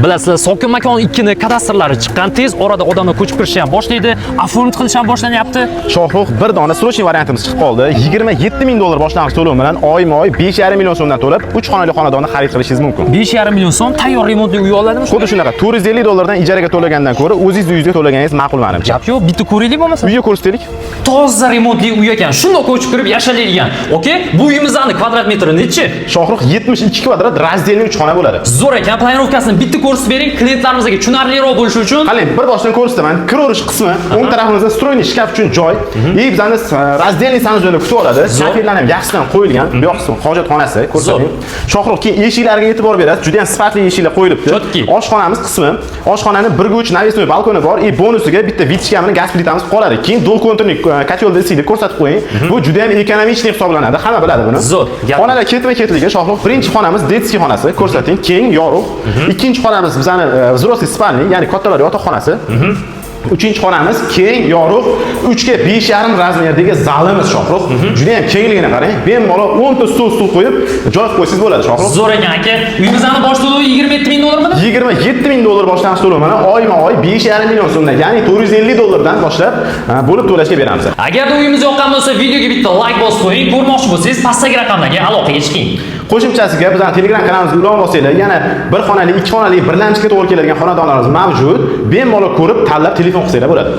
Bilasizlar, Sokin makon 2 ni kadastrlari chiqqan. Tez orada odamlar ko'chib kirishni ham boshlaydi, оформить qilish ham boshlanyapti. Shohrux, bir dona срочный variantimiz chiqib qoldi. 27 ming dollar boshlang'ich to'lov bilan oyma-oy 5,5 million so'mdan to'lab, 3 xonali xonadonni xarid qilishingiz mumkin. 5,5 million so'm tayyor remontli uy oladimi? Xuddi shunaqa 450 dollardan ijaraga to'lagandan ko'ra o'zingiz uyingizga to'laganingiz ma'qul menimcha. Gap yo'q, bitta ko'raylik bo'lmasa. Uyga ko'rsataylik. Toza remontli uy ekan. Shundoq ko'chib kirib yashalaydigan. Okey, bu uyimizni kvadrat metri nechi? Shohrux, 72 kvadrat раздельный 3 xona bo'ladi. Zo'r ekan. Планировка sini bitta ko'rsatib bering, klientlarimizga tushunarliroq bo'lishi uchun. Qarang, bir boshdan ko'rsataman. Kiraverish qismi, o'ng tarafimizda встроенный shkaf uchun joy. И bizani раздельный санузел kutib oladi. Kafellar ham yaxshidan qo'yilgan. Bu yoq qismi hojatxonasi ko'rsating. Shohrux, keyin eshiklarga e'tibor berasiz. Juda ham sifatli eshiklar qo'yilibdi. Чёткий. Oshxonamiz qismi. Oshxonani 1 ga 3 навесной balkoni bor. И bonusiga bitta вытяжка bilan gaz plitamiz qoladi. Keyin двухконтурный котёл da isiydi ko'rsatib qo'ying. Bu juda ham экономичный hisoblanadi. Hamma biladi buni. Zo'r. Gap- Xonalar ketma-ketligi, Shohrux, birinchi xonamiz детский xonasi, ko'rsating, keng, yorug'. Ikkinchi xonamiz bizani взрослый спальня, ya'ni kattalar yotoqxonasi. Uchinchi xonamiz keng, yorug', 3 ga 5,5 razmerdagi zalimiz, Shohrux. Juda ham kengligini qarang. Bemalol 10 ta stol qo'yib, joy qilib qo'ysangiz bo'ladi, Shohrux. Zo'r ekan, aka. Uyimizni bosh to'lovi 27 ming dollarmidi? 27 ming dollar boshlang'ich to'lov mana oyma-oy 5,5 million so'mdan, ya'ni 450 dollardan boshlab bo'lib to'lashga beramiz. Agarda uyimiz yoqqan bo'lsa, videoga bitta like bosib qo'ying. Ko'rmoqchi bo'lsangiz, pastdagi raqamlarga aloqaga chiqing. Qo'shimchasiga bizning Telegram kanalimizga ulov bosinglar. Yana bir xonali, ikki xonali, birlamchiga to'g'ri keladigan xonadonlarimiz mavjud. Bemalol ko'rib, tanlab telefon qilsanglar bo'ladi.